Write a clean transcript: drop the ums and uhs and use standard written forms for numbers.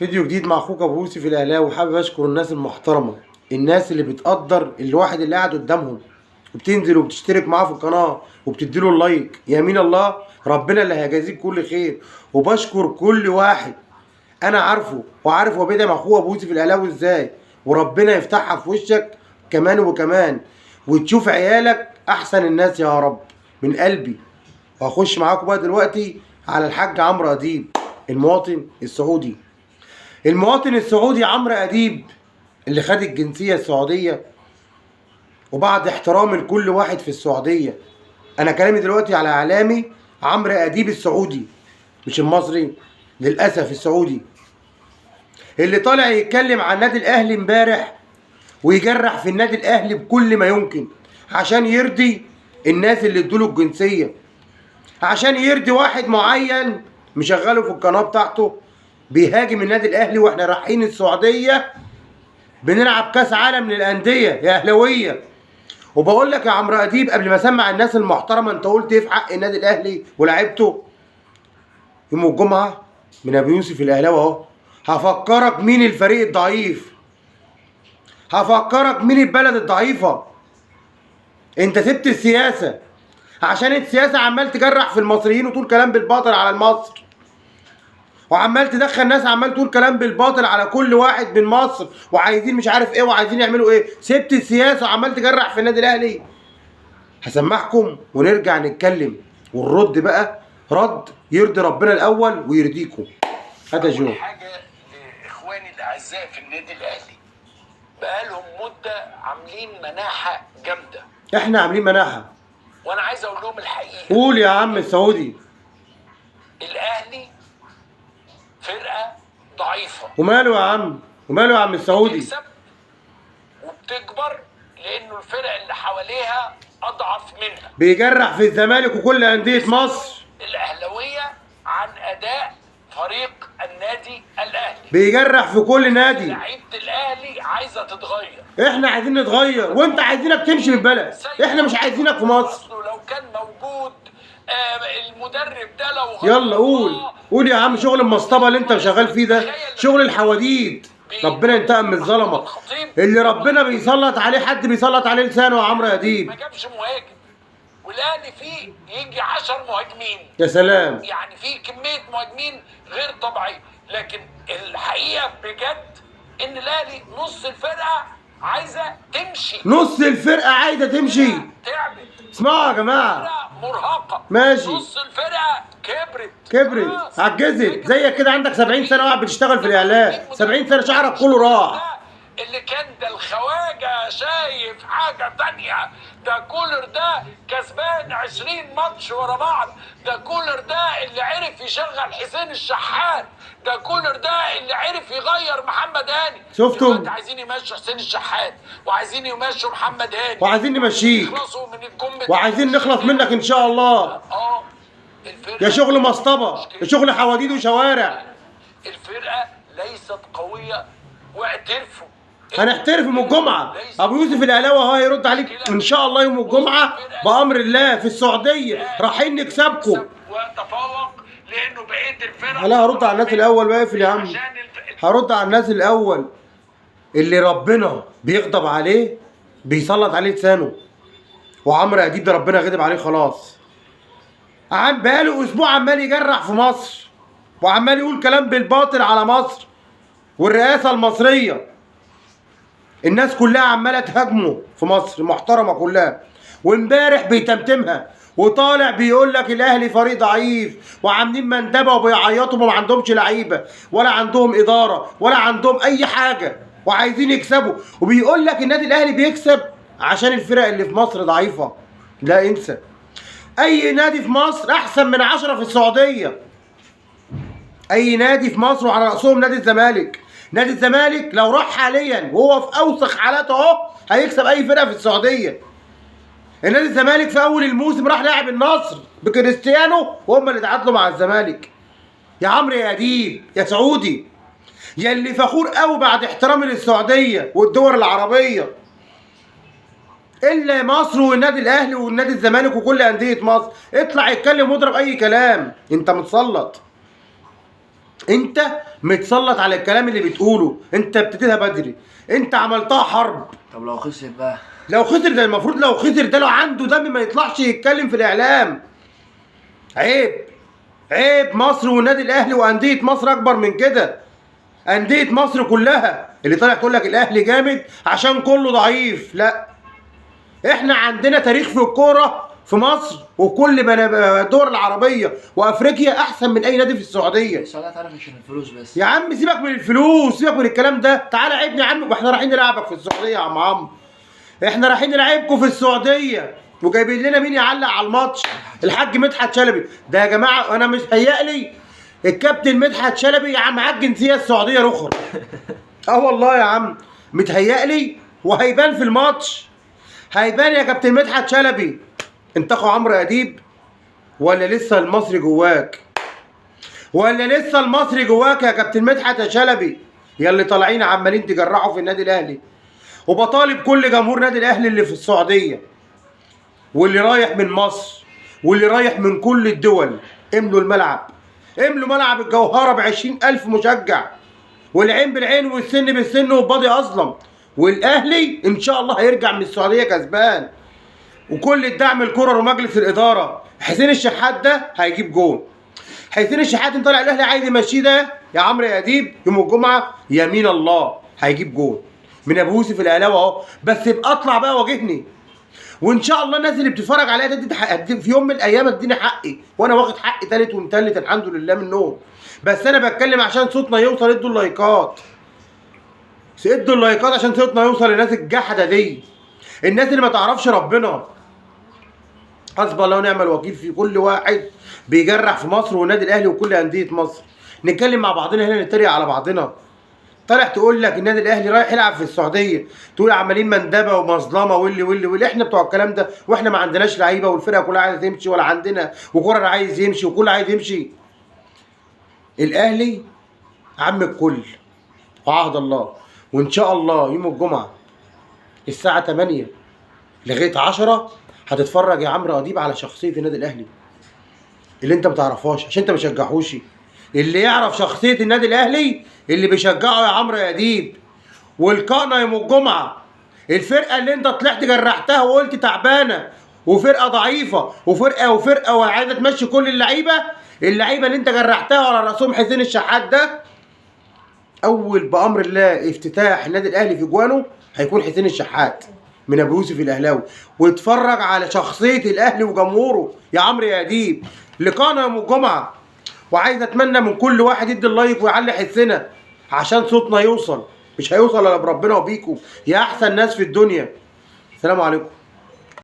فيديو جديد مع اخوك ابو يوسف الاهلاوي. وحابب اشكر الناس المحترمة، الناس اللي بتقدر الواحد اللي قاعد قدامهم وبتنزل وبتشترك معاه في القناة وبتديله اللايك. يمين الله ربنا اللي هيجازيك كل خير. وبشكر كل واحد انا عارفه وعارف هو بيدعم اخوه ابو يوسف الاهلاوي ازاي، وربنا يفتحها في وشك كمان وكمان وتشوف عيالك احسن الناس يا رب من قلبي. وهخش معاكم بقى دلوقتي على الحاج عمرو اديب المواطن السعودي. المواطن السعودي عمرو اديب اللي خد الجنسية السعودية، وبعد احترامي لكل واحد في السعودية، انا كلامي دلوقتي على اعلامي عمرو اديب السعودي مش المصري، للاسف السعودي اللي طالع يتكلم عن النادي الاهلي امبارح ويجرح في النادي الاهلي بكل ما يمكن عشان يرضي الناس اللي ادوله الجنسية، عشان يرضي واحد معين مشغله في القناة بتاعته بيهاجم النادي الاهلي، واحنا رايحين السعودية بنلعب كاس عالم للاندية يا اهلاويه. وبقول لك يا عمرو اديب قبل ما اسمع الناس المحترمة، انت قلت ايه في حق النادي الاهلي ولاعيبته يوم الجمعة من ابو يوسف الاهلاوي؟ اهو هفكرك مين الفريق الضعيف، هفكرك مين البلد الضعيفة. انت سبت السياسة عشان السياسة عمال تجرح في المصريين وتقول كلام بالباطل على المصر، وعمال تدخل ناس عمال تقول كلام بالباطل على كل واحد من مصر، وعايزين مش عارف ايه وعايزين يعملوا ايه. سبت السياسة وعمال تجرح في النادي الاهلي. هسمعكم ونرجع نتكلم ونرد بقى رد يرضي ربنا الاول ويرضيكم. هذا جو أول حاجة لإخواني الأعزاء في النادي الأهلي، بقالهم مدة عاملين مناحة جامدة، احنا عاملين مناحه. وأنا عايز أقول لهم الحقيقة. قول يا عم السعودي. الأهلي فرقة ضعيفة. وماله يا عم، وماله يا عم السعودي؟ بتكسب وبتكبر لأنه الفرق اللي حواليها أضعف منها. بيجرح في الزمالك وكل اندية مصر، الأهلاوية عن أداء فريق النادي الأهلي. بيجرح في كل نادي. لعيبة الأهلي عايزة تتغير. احنا عايزين نتغير وانت عايزينك تمشي من البلد، احنا مش عايزينك في مصر. اصله لو كان موجود المدرب ده لو غير يلا قول قول يا عم، شغل المصطبه اللي انت شغال فيه ده شغل الحواديت. ربنا ينتقم من الظلمة اللي ربنا بيسلط عليه، حد بيسلط عليه لسانه يا عمرو اديب. ما جابش مهاجم، والاهلي فيه يجي 10 مهاجمين، يا سلام، يعني فيه كمية مهاجمين غير طبيعية. لكن الحقيقة بجد ان الاهلي نص الفرقة عايزه تمشي، نص الفرقة عايزه تمشي. تعبت، اسمعوا يا جماعة، فرقه مرهقة، ماشي. نص الفرقة كبرت كبرت خلاص. عجزت زيك كده، عندك 70 سنة واحد بتشتغل في الاعلام 70 سنة شعرك كله راح. اللي كان ده الخواجه شايف حاجة تانية، ده كولر ده كسبان 20 ماتش ورا بعض، ده كولر ده اللي عرف يشغل حسين الشحات، ده كولر ده اللي عرف يغير محمد هاني. شفتم؟ دلوقتي عايزين يمشوا حسين الشحات وعايزين يمشوا محمد هاني وعايزين نمشيك يخلصوا من الجم وعايزين نخلص منك ان شاء الله. الفرقة يا شغل مصطبه، يا شغل حواديد وشوارع. الفرقة ليست قوية، واعترفوا. هنحترف يوم الجمعة. ابو يوسف الاهلاوي اهو هيرد عليك ان شاء الله يوم الجمعة بامر الله في السعودية، رايحين نكسبكم. وتفوق لانه بقية الفرق. لا هرد على الناس الاول، واقفل يا عم. عشان هرد على الناس الاول. اللي ربنا بيغضب عليه بيسلط عليه لسانه، وعمرو اديب ده ربنا غضب عليه خلاص. عم بقاله اسبوع عمال يجرح في مصر وعمال يقول كلام بالباطل على مصر والرئاسه المصرية. الناس كلها عماله تهاجمه في مصر محترمه كلها، وامبارح بيتمتمها وطالع بيقول لك الاهلي فريق ضعيف وعاملين مندبه وبيعيطوا وما عندهمش لعيبة ولا عندهم ادارة ولا عندهم اي حاجة وعايزين يكسبوا، وبيقول لك النادي الاهلي بيكسب عشان الفرق اللي في مصر ضعيفة. لا انسى، اي نادي في مصر احسن من 10 في السعودية. اي نادي في مصر وعلى راسهم نادي الزمالك. نادي الزمالك لو راح حاليا وهو في اوسخ حالاته اهو هيكسب اي فرقه في السعودية. النادي الزمالك في اول الموسم راح لاعب النصر بكريستيانو وهم اللي تعادلوا مع الزمالك. يا عمرو يا اديب يا سعودي، يا اللي فخور قوي بعد احترامي للسعودية والدول العربية، الا مصر والنادي الاهلي والنادي الزمالك وكل اندية مصر، اطلع اتكلم واضرب اي كلام، انت متسلط. انت متسلط على الكلام اللي بتقوله، انت ابتديتها بدري، انت عملتها حرب. طب لو خسر بقى؟ لو خسر ده المفروض، لو خسر ده لو عنده دم ما يطلعش يتكلم في الاعلام. عيب، عيب. مصر والنادي الاهلي وانديه مصر اكبر من كده. اندية مصر كلها اللي طالع تقول لك الاهلي جامد عشان كله ضعيف، لا، احنا عندنا تاريخ في الكورة في مصر وكل الدول العربية وافريقيا احسن من اي نادي في السعودية. السعودية تعرف عشان الفلوس بس. يا عم سيبك من الفلوس، سيبك من الكلام ده، تعالى عيبني يا عم، واحنا رايحين نلعبك في السعودية يا عم عمرو. احنا رايحين نلعبكم في السعودية، وجايبين لنا مين يعلق على الماتش؟ الحاج مدحت شلبي ده يا جماعة. انا مش هيقلي الكابتن مدحت شلبي يا عم معاه الجنسية السعودية رخر. اه والله يا عم متهيألي، وهيبان في الماتش، هيبان يا كابتن مدحت شلبي. انت اخو عمرو اديب ولا لسه المصري جواك؟ ولا لسه المصري جواك يا كابتن مدحت يا شلبي؟ يا اللي طالعين عمالين تجرحوا في النادي الاهلي. وبطالب كل جمهور نادي الاهلي اللي في السعودية واللي رايح من مصر واللي رايح من كل الدول، املوا الملعب، املوا ملعب الجوهرة ب20,000 مشجع، والعين بالعين والسن بالسن والبادي اظلم. والاهلي ان شاء الله هيرجع من السعودية كسبان. وكل الدعم الكرة ومجلس الادارة. حسين الشحات ده هيجيب جون. حسين الشحات انت طالع الاهلي عايز يمشيه ده يا عمرو يا اديب يوم الجمعة، يمين الله هيجيب جون من ابو يوسف الاهلاوي اهو. بس يبقى اطلع بقى واجهني، وان شاء الله الناس اللي بتتفرج عليا دي في يوم من الايام اديني حقي، وانا واخد حقي تالت ومتلت الحمد لله منهم. بس انا بتكلم عشان صوتنا يوصل. ادوا اللايكات، ادوا اللايكات عشان صوتنا يوصل للناس الجحده دي، الناس اللي ما تعرفش ربنا. حسب الله ونعم الوكيل في كل واحد بيجرح في مصر والنادي الاهلي وكل اندية مصر. نتكلم مع بعضنا هنا، نتريق على بعضنا. طالع تقول لك النادي الاهلي رايح يلعب في السعودية، تقول عمالين مندبه ومظلمه واللي واللي واللي. احنا بتوع الكلام ده، واحنا ما عندناش لعيبة والفرقة كلها عايزه تمشي، ولا عندنا وكورة عايز يمشي وكل عايز يمشي. الاهلي عم الكل وعهد الله. وان شاء الله يوم الجمعة الساعة 8 لغاية 10 هتتفرج يا عمرو اديب على شخصية النادي الاهلي اللي انت ما تعرفهاش عشان انت ما بتشجعهوش. اللي يعرف شخصية النادي الاهلي اللي بيشجعه يا عمرو يا اديب. ولقائنا يوم الجمعة، الفرقة اللي انت طلعت جرحتها وقلت تعبانة وفرقه ضعيفة وفرقه وفرقه وعايزه تمشي كل اللعيبة، اللعيبة اللي انت جرحتها على راسهم حسين الشحات ده، اول بامر الله افتتاح النادي الاهلي في جوانه هيكون حسين الشحات من ابو يوسف الاهلاوي. واتفرج على شخصية الاهلي وجمهوره يا عمرو يا اديب. لقانا يوم الجمعة، وعايز اتمنى من كل واحد يدي اللايك ويعلي حسنا عشان صوتنا يوصل. مش هيوصل الا بربنا وبيكم يا احسن ناس في الدنيا. السلام عليكم.